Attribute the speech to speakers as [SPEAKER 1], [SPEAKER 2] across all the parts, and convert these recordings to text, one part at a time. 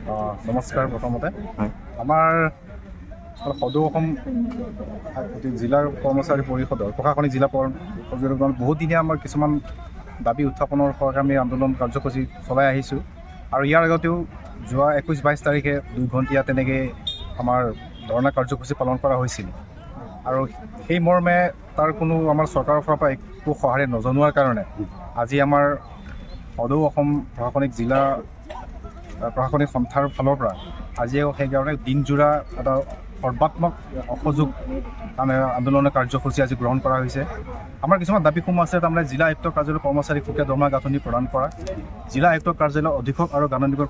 [SPEAKER 1] নমস্কাৰ। প্ৰথমতে
[SPEAKER 2] হয়।
[SPEAKER 1] আমাৰ সদৌ অসম জিলাৰ কৰ্মচাৰী পৰিষদৰ প্ৰশাসনিক জিলা পৰিষদৰ বহুতদিনীয়া আমাৰ কিছুমান দাবী উত্থাপনৰ হকে আমি আন্দোলন কাৰ্যসূচী চলাই আহিছোঁ আৰু ইয়াৰ আগতেও যোৱা 21 22 তাৰিখে 2 ঘণ্টীয়া তেনেকৈ আমাৰ ধৰ্ণা কাৰ্যসূচী পালন কৰা হৈছিল। আৰু সেই মৰ্মে তাৰ কোনো আমাৰ চৰকাৰৰ ফালৰ পৰা একো সঁহাৰি নজনোৱাৰ কাৰণে আজি আমাৰ সদৌ অসম প্ৰশাসনিক জিলা প্ৰশাসনিক সন্থাৰ ফালৰ পৰা আজিও সেইকাৰণে দিনজোৰা এটা সৰ্বাত্মক অসহযোগ তাৰমানে আন্দোলনৰ কাৰ্যসূচী আজি গ্ৰহণ কৰা হৈছে। আমাৰ কিছুমান দাবীসমূহ আছে, তাৰমানে জিলা আয়ুক্ত কাৰ্যালয়ৰ কৰ্মচাৰীক সুকীয়া দৰমহা গাঁথনি প্ৰদান কৰা, জিলা আয়ুক্ত কাৰ্যালয়ৰ অধীক্ষক আৰু গাণনিকৰ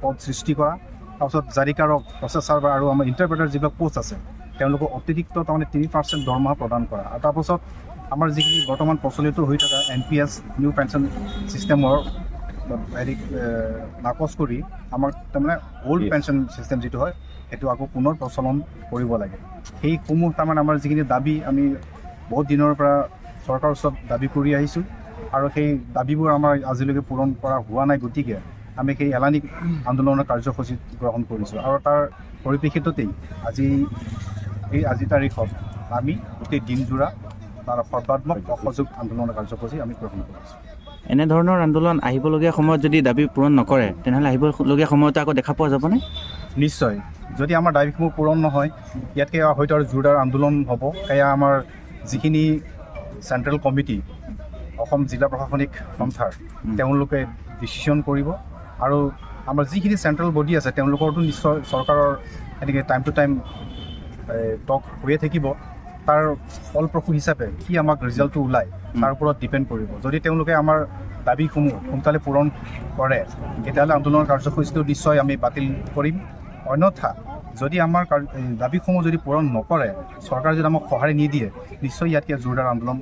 [SPEAKER 1] পদ সৃষ্টি কৰা, তাৰপিছত জাৰিকাৰক, প্ৰচেছ চাৰ্ভাৰ আৰু আমাৰ ইণ্টাৰপ্ৰেটাৰ যিবিলাক প'ষ্ট আছে, তেওঁলোকক অতিৰিক্ত তাৰমানে 3% দৰমহা প্ৰদান কৰা আৰু তাৰপাছত আমাৰ যিখিনি বৰ্তমান প্ৰচলিত হৈ থকা এনপিএছ, নিউ পেঞ্চন ছিষ্টেমৰ হেৰি নাকচ কৰি আমাক তাৰমানে অ'ল্ড পেঞ্চন ছিষ্টেম যিটো হয়, সেইটো আকৌ পুনৰ প্ৰচলন কৰিব লাগে। সেইসমূহ তাৰমানে আমাৰ যিখিনি দাবী, আমি বহুত দিনৰ পৰা চৰকাৰৰ ওচৰত দাবী কৰি আহিছোঁ আৰু সেই দাবীবোৰ আমাৰ আজিলৈকে পূৰণ কৰা হোৱা নাই। গতিকে আমি সেই এলানি আন্দোলনৰ কাৰ্যসূচী গ্ৰহণ কৰিছোঁ আৰু তাৰ পৰিপ্ৰেক্ষিততেই আজি এই আজি তাৰিখত আমি গোটেই দিনজোৰা তাৰ সৰ্বাত্মক অসহযোগ আন্দোলনৰ কাৰ্যসূচী আমি গ্ৰহণ কৰিছোঁ।
[SPEAKER 2] এনেধৰণৰ আন্দোলন আহিবলগীয়া সময়ত যদি দাবী পূৰণ নকৰে, তেনেহ'লে আহিবলগীয়া সময়তো আকৌ দেখা পোৱা যাবনে?
[SPEAKER 1] নিশ্চয়, যদি আমাৰ দাবীসমূহ পূৰণ নহয়, ইয়াতকৈ হয়তো আৰু জোৰদাৰ আন্দোলন হ'ব। সেয়া আমাৰ যিখিনি চেণ্ট্ৰেল কমিটি, অসম জিলা প্ৰশাসনিক সন্থাৰ, তেওঁলোকে ডিচিশ্যন কৰিব আৰু আমাৰ যিখিনি চেণ্ট্ৰেল বডি আছে, তেওঁলোকৰতো নিশ্চয় চৰকাৰৰ এনেকৈ টাইম টু টাইম টক হৈয়ে থাকিব। তাৰ ফলপ্ৰসূ হিচাপে কি আমাক ৰিজাল্টটো ওলায়, তাৰ ওপৰত ডিপেণ্ড কৰিব। যদি তেওঁলোকে আমাৰ দাবীসমূহ সোনকালে পূৰণ কৰে, তেতিয়াহ'লে আন্দোলনৰ কাৰ্যসূচীটো নিশ্চয় আমি বাতিল কৰিম। অন্যথা যদি আমাৰ এই দাবীসমূহ যদি পূৰণ নকৰে, চৰকাৰে যদি আমাক সঁহাৰি নিদিয়ে, নিশ্চয় ইয়াতকৈ জোৰদাৰ আন্দোলন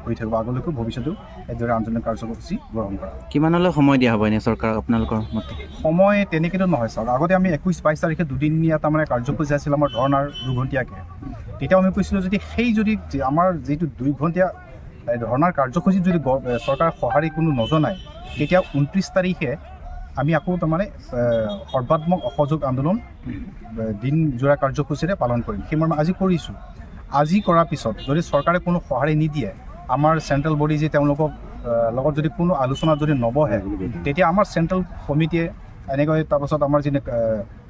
[SPEAKER 1] হৈ থাকিব। আগলৈকো ভৱিষ্যতেও এইদৰে আন্দোলন কাৰ্যসূচী গ্ৰহণ কৰা হ'ব।
[SPEAKER 2] কিমানলৈ সময় দিয়া হ'ব এনেই চৰকাৰক আপোনালোকৰ মতে?
[SPEAKER 1] সময় তেনেকৈতো নহয় চাওক। আগতে আমি 21 22 তাৰিখে দুদিনীয়া তাৰমানে কাৰ্যসূচী আছিল আমাৰ ধৰ্ণাৰ 2 ঘণ্টীয়াকৈ। তেতিয়াও আমি কৈছিলোঁ, যদি সেই যদি আমাৰ যিটো 2 ঘণ্টীয়া এই ধৰ্ণাৰ কাৰ্যসূচীত যদি চৰকাৰে সঁহাৰি কোনো নজনায়, তেতিয়া 29 তাৰিখে আমি আকৌ তাৰমানে সৰ্বাত্মক অসহযোগ আন্দোলন দিনজোৰা কাৰ্যসূচীৰে পালন কৰিম। সেই মৰ্মে আজি কৰিছোঁ। আজি কৰাৰ পিছত যদি চৰকাৰে কোনো সঁহাৰি নিদিয়ে, আমাৰ চেণ্ট্ৰেল বডি যে তেওঁলোকক লগত যদি কোনো আলোচনাত যদি নবহে, তেতিয়া আমাৰ চেণ্ট্ৰেল কমিটিয়ে এনেকৈ তাৰপাছত আমাৰ যিখিনি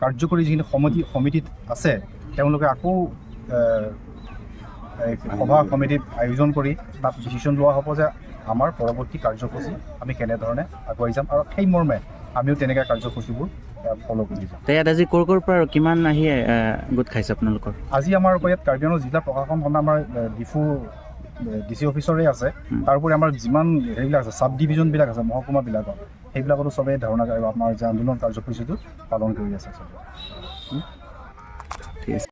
[SPEAKER 1] কাৰ্যকৰী যিখিনি সমিতিত আছে, তেওঁলোকে আকৌ এই সভা সমিতিত আয়োজন কৰি তাত ডিচিশ্যন লোৱা হ'ব যে আমাৰ পৰৱৰ্তী কাৰ্যসূচী আমি কেনেধৰণে আগুৱাই যাম আৰু সেই মৰ্মে আমিও তেনেকৈ কাৰ্যসূচীবোৰ ফ'ল' কৰি যাম।
[SPEAKER 2] তে ইয়াত আজি ক'ৰ ক'ৰ পৰা আৰু কিমান আহি গোট খাইছে আপোনালোকৰ?
[SPEAKER 1] আজি আমাৰ ইয়াত কাৰ্বি আংলং জিলা প্ৰশাসন সন্থা আমাৰ ডিফু ডি চি অফিচৰে আছে। তাৰোপৰি আমাৰ যিমান হেৰিবিলাক আছে, চাব ডিভিজনবিলাক আছে মহকুমাবিলাকত, সেইবিলাকতো চবেই ধৰ্ণা, আমাৰ যে আন্দোলন কাৰ্যসূচীটো পালন কৰি আছে চবে।
[SPEAKER 2] ঠিক আছে।